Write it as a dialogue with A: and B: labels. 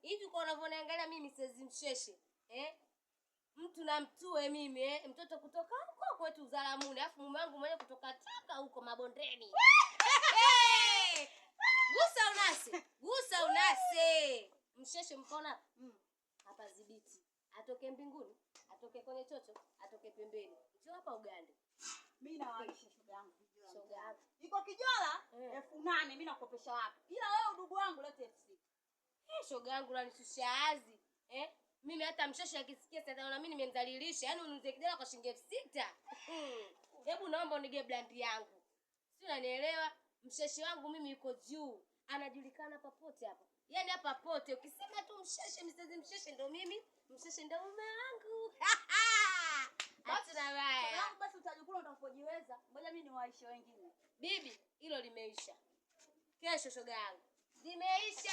A: Hivi kwa unavyoniangalia mimi siwezi msheshe. Eh? Mtu na mtue mimi eh? Mtoto kutoka huko kwetu Uzaramuni, alafu mume wangu mwenyewe kutoka Tanga huko mabondeni. Gusa unase, gusa unase. Msheshe mkona hapa dhibiti. Atoke mbinguni, atoke kwenye chocho, atoke pembeni. Njoo hapa Uganda.
B: Mimi nawaisha shoga yangu Kijola.
A: Shoga yangu.
B: Iko Kijola 8,000 mimi nakopesha wapi? Ila wewe udugu wangu lete 6,000.
A: Eh, shoga yangu unanishusha azi. Eh? Mimi hata msheshe akisikia sasa anaona mimi nimemdhalilisha. Yaani uniuze kijana kwa shilingi 6,000. Hebu naomba unige brand yangu. Si unanielewa? Msheshe wangu mimi yuko juu. Anajulikana popote hapa. Yaani hapa pote ukisema tu msheshe, msezi msheshe ndo mimi, msheshe ndo mume wangu. Hatuna baya.
B: Shoga yangu basi utajikuna utakapojiweza. Ngoja mimi niwaishe wengine.
A: Bibi, hilo limeisha. Kesho shoga yangu. Limeisha.